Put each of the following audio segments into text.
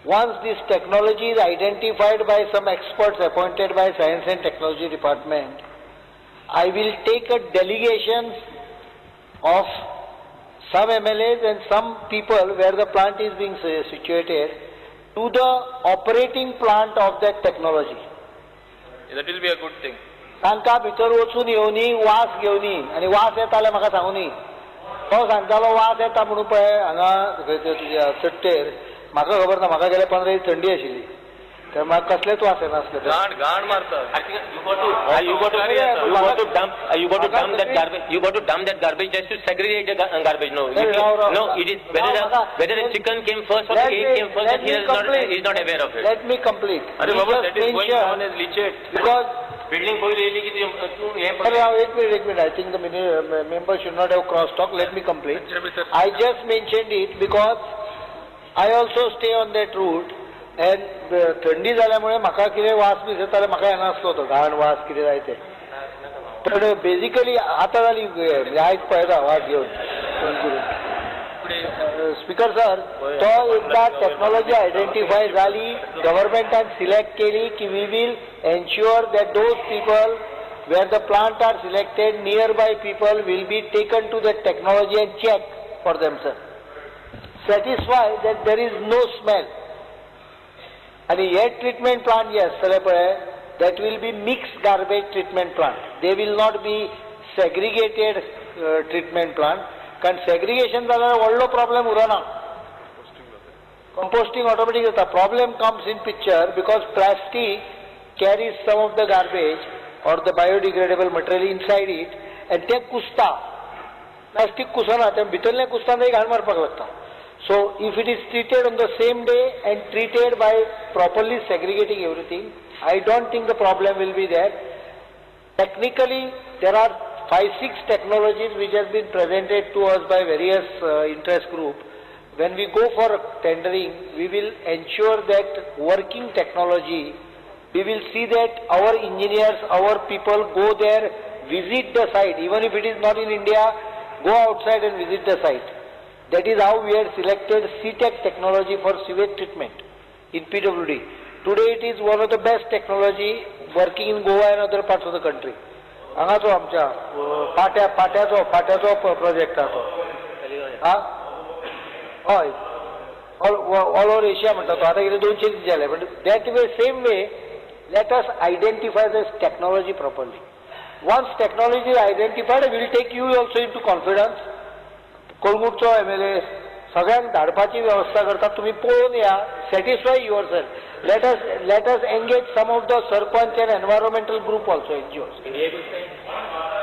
Once this technology is identified by some experts appointed by Science and Technology Department, I will take a delegation of some MLAs and some people where the plant is being situated to the operating plant of that technology. That will be a good thing. तांकां भितर वचून येवनी, वास घेवनी, आनी वास येता जाल्यार म्हाका सांगूनी. तो सांगतालो वास येता म्हणून पळय हांगा तुज्या चट्टेर, म्हाका खबर ना, म्हाका गेले 15 दीस थंडी आशिल्ली, तर म्हाका कसलेच वास येनासले. घाण घाण मारता. You got to dump that garbage. You got to dump that garbage just to segregate the garbage. No, no, it is whether the chicken came first or the egg came first. He is not, he is not aware of it. Let me complete. अरे बाबा, that is going on as leachate. Because building पयली येयली की तूं हें. एक minute, एक minute. I think the member should not have cross talk. Let me complete. I just mentioned it because I also stay on that route and थंडी जाल्यामुळे म्हाका कितें वास बी येताले, म्हाका येनासलो तो घाण वास कितें जाय ते. पण बेजिकली आतां जाली आयज पळयता वास घेवन फोन करून. स्पीकर सर, तो एकदां टॅक्नॉलॉजी आयडेंटिफाय जाली, गव्हर्मेंटान सिलेक्ट केली की we will ensure that those people where the plant are selected, nearby people will be taken to that technology and check for themselves. Satisfy that there is no smell. आणि हे treatment plant जे आसतले पळय, that will be mixed garbage treatment plant. They will not be segregated treatment plant. कारण segregation जाल्यार व्हडलो problem उरना, composting automatic जाता. Problem comes in picture because plastic carries some of the garbage or the biodegradable material inside it and तें कुसता. Plastic कुसना, तें भितरलें कुसता, तें घाण मारपाक लागता. So if it is treated on the same day and treated by properly segregating everything, I don't think the problem will be there. Technically, there are 5-6 technologies which have been presented to us by various interest group. When we go for tendering, we will ensure that working technology, we will see that our engineers, our people go there, visit the site, even if it is not in India, go outside and visit the site. That is how we had selected CTEC technology for sewage treatment in PWD. Today it is one of the best technology working in Goa and other parts of the country. हांगाचो आमच्या पाट्या पाट्याचो पाट्याचो project आहा तो. हा, हय, all over Asia म्हणटा तो. आतां कितें 200 दीस जाले, but that way, same way, let us identify this technology properly. Once technology is identified, we will take you also into confidence. कळंगूटचो MLA सगळ्यांक धाडपाची वेवस्था करता, तुमी पळोवन या, satisfy yourself. Let us engage some of the sarpanch and environmental group also, NGOs.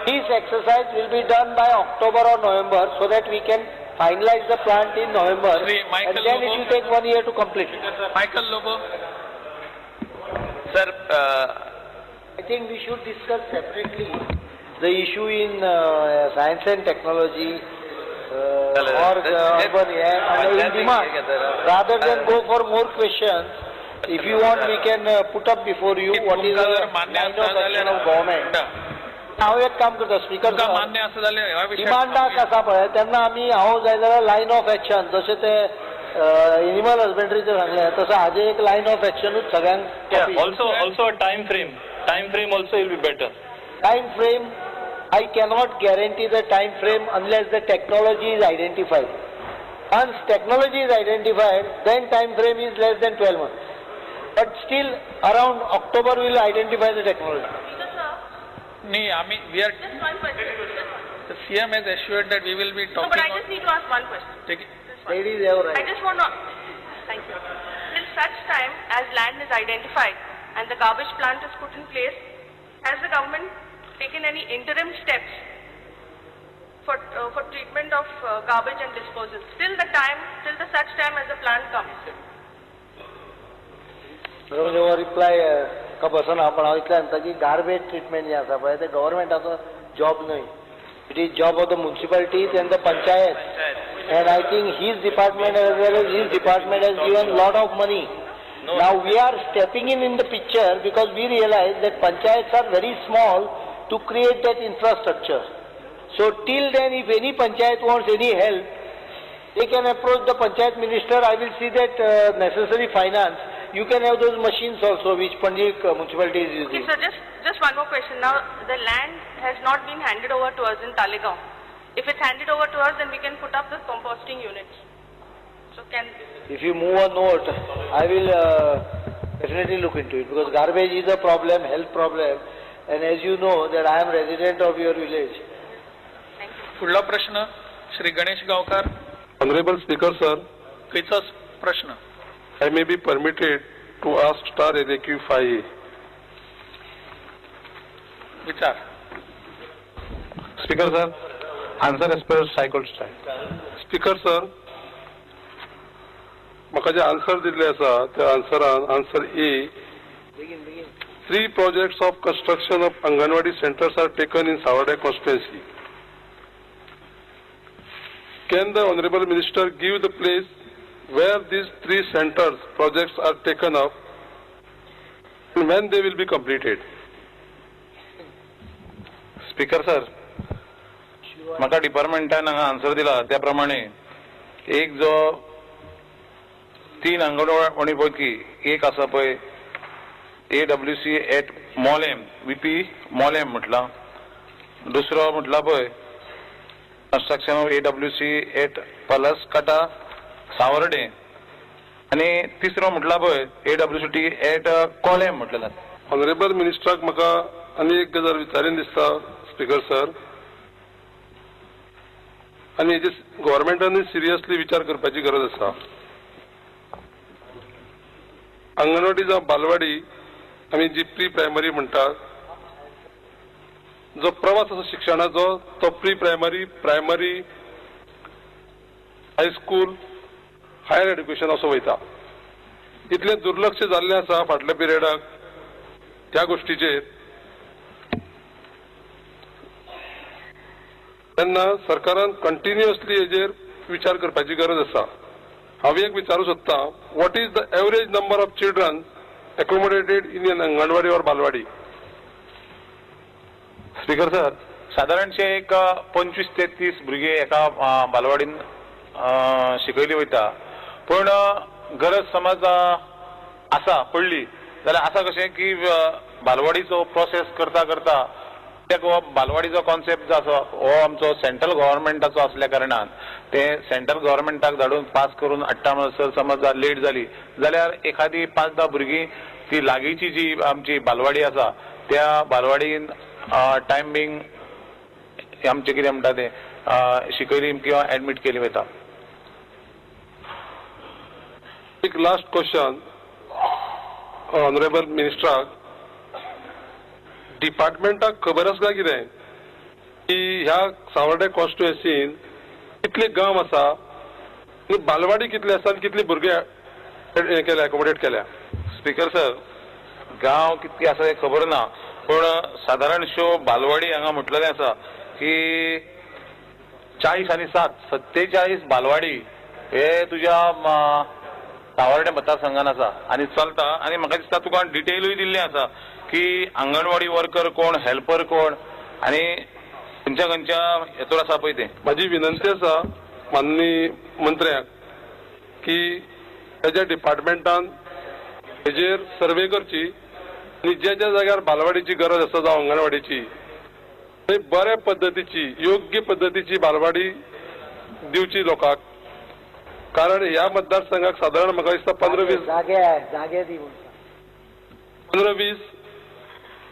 This exercise will be done by October or November so that we can finalize the plant in November, and then it will take 1 year to complete. Michael Lobo. Sir, I think we should discuss separately the issue in science and technology or urban in demand, rather than go for more questions. If you want, we can put up before you what is the line of action of government. हांव एक काम करता speaker, मान्य आसा जाल्यार डिमांडाक आसा पळय तेन्ना आमी हांव जाय जाल्यार लायन ऑफ एक्शन, जशें ते एनिमल हजबंड्रीचें सांगलें तसो हाजें एक लायन ऑफ एक्शनूच सगळ्यांक. Also a time frame, time frame also will be better. Time frame, I cannot guarantee the time frame unless the technology is identified. Once technology is identified, then time frame is less than 12 months. But still around October we will identify the technology. Nee, I mean, we are. Just one question. The CM has assured that we will be talking. No, but I just need to ask one question. Take it. Ladies have right. I just want to. Thank you. Till such time as land is identified and the garbage plant is put in place, has the government taken any interim steps for treatment of garbage and disposal till the time, till the such time as the plant comes? बरोबर reply का बसना, पण हांव इतलें सांगता की garbage treatment जें आसा पळय तें गव्हर्मेंटाचो जॉब न्हय. It is job of the municipalities and the panchayat. And I think his department as well as his department has given lot of money. Now we are stepping in the picture because we realize that panchayats are very small to create that infrastructure. So till then, if any panchayat wants any help, They can approach the panchayat minister. I will see that necessary finance. You can have those machines also which Panaji municipality is using. Okay, sir, just one more question. Now, the land has not been handed over to us in Taleigao. If it's handed over to us, then we can put up the composting units. So can... If you move a note, I will definitely look into it, because garbage is a problem, health problem, and as you know that I am resident of your village. Thank you. फुडला प्रश्न Shri Ganesh Gaonkar. Honorable Speaker, sir. खंयचो प्रश्न? I may be permitted to ask star LAQ 5A. विचार. Speaker, sir, answer as per cycle style. Speaker, sir, म्हाका जे answer दिल्ले आसा त्या आन्सरान answer A, 3 projects of construction of Anganwadi centers are taken in Sawarde constituency. Can the Honorable Minister give the place where these 3 centers projects are taken up and when they will be completed? Speaker sir, म्हाका डिपार्टमेंटान हांगा answer दिला त्या प्रमाणे एक जो 3 अंगणवाडी पैकी एक आसा पळय AWC at Mollem, VP Mollem म्हटला, दुसरो म्हटला पळय construction of AWC at Palaskata Sawarde, आनी तिसरो म्हटला पळय AWCT at Kolem म्हटलें. ऑनरेबल मिनिस्टराक म्हाका आनी एक गजाल विचारीन दिसता स्पीकर सर, आनी हेजे गव्हर्मेंटानूय सिरियसली विचार करपाची गरज आसा. अंगणवाडी जावं बालवाडी आमी जी प्री प्रायमरी म्हणटात, जो प्रवास आसा शिक्षणाचो तो pre primary, primary, high school, higher education असो वयता. इतलें दुर्लक्ष जाल्लें आसा फाटल्या पिरियडाक त्या गोश्टीचेर. तेन्ना सरकारान कंटिन्युअसली हेजेर विचार करपाची गरज आसा. हांव एक विचारूं सोदतां, what is the average number of children accommodated in an anganwadi or balwadi? Speaker sir, सादारणशे एक 25 ते 30 भुरगे एका बालवाडीन शिकयली वयता, पूण गरज समज आसा पडली जाल्यार आसा कशें की बालवाडीचो प्रोसेस करता करता त्या बालवाडीचो कॉन्सेप्ट जो आसा हो आमचो सेंट्रल गव्हर्मेंटाचो आसल्या कारणान ते सेंट्रल गव्हर्मेंटाक धाडून पास करून हाडटा म्हणसर समज लेट जाली जाल्यार एखादी 5-10 भुरगीं ती लागींची जी आमची बालवाडी आसा त्या बालवाडीन टायम बींग आमचें कितें म्हणटा तें शिकयली किंवा एडमीट केली वता. एक लास्ट क्वेश्चन ऑनरेबल मिनिस्टराक, डिपार्टमेंटाक खबर आसा काय कितें की ह्या सावर्डे कॉन्स्टिट्युएन्सीन कितले गांव आसा आनी बालवाडी कितले आसा आनी कितले भुरगे हें केल्या, एकोमोडेट केल्या? स्पीकर सर, गांव कितके आसा हें खबर ना, पूण सादारणश्यो बालवाडी हांगा म्हटलेलें आसा की 40 आनी 7 47 बालवाडी हे तुज्या सावर्डे मतदारसंघान आसा आनी चलता. आनी म्हाका दिसता तुका डिटेलूय दिल्लें आसा की अंगणवाडी वर्कर कोण, हेल्पर कोण आनी खंयच्या खंयच्या हेतूर आसा पळय तें. म्हाजी विनंती आसा माननीय मंत्र्याक की ताच्या डिपार्टमेंटान हेजेर सर्वे करची आनी ज्या ज्या जाग्यार बालवाडीची गरज आसा जावं अंगणवाडीची, थंय बऱ्या पद्दतीची, योग्य पद्दतीची बालवाडी दिवची लोकांक. कारण ह्या मतदारसंघाक सादारण म्हाका दिसता 15-20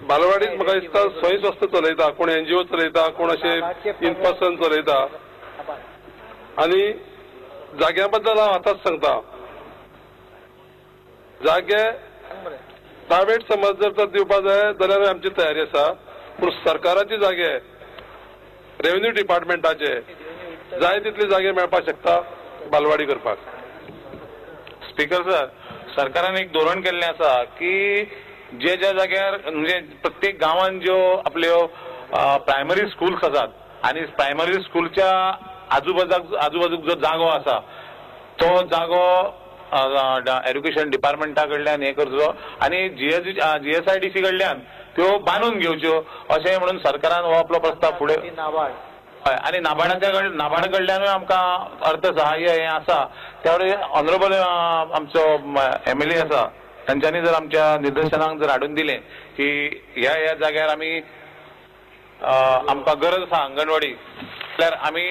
बालवाडीत म्हाका दिसता स्वयं संस्था चलयता, कोण एनजीओ चलयता, कोण अशें इन पर्सन चलयता. आनी जाग्या बद्दल हांव आतांच सांगता, जागे प्रायवेट समज जर तर दिवपा जाय जाल्यार आमची तयारी आसा, पूण सरकाराचे जागे, रेव्हेन्यू डिपार्टमेंटाचे जाय तितले जागे मेळपाक शकता बालवाडी करपाक. स्पीकर सर, सरकारान एक धोरण केल्लें आसा की जे ज्या जाग्यार म्हणजे प्रत्येक गांवान ज्यो आपल्यो प्रायमरी स्कूल्स आसात आनी प्रायमरी स्कूलच्या आजूबाजूक जो जागो आसा तो जागो एड्युकेशन डिपार्टमेंटा कडल्यान हें करचो आनी GSIDC कडल्यान त्यो बांदून घेवच्यो अशें म्हणून सरकारान हो आपलो प्रस्ताव फुडें. नाबार्ड हय, आनी नाबार्डा कडल्यानूय आमकां अर्थसहाय्य हें आसा. त्या वरवीं ऑनरेबल आमचो एमएलए आसा तांच्यांनी जर आमच्या निदर्शनाक जर हाडून दिलें की ह्या ह्या जाग्यार आमी आमकां गरज आसा अंगणवाडी, जाल्यार आमी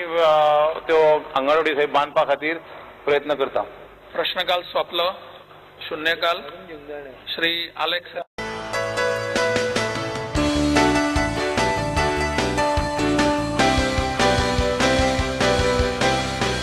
त्यो अंगणवाडी थंय बांदपा खातीर प्रयत्न करता. प्रश्नकाल सोंपलो. शून्यकाल. श्री आलेक्स.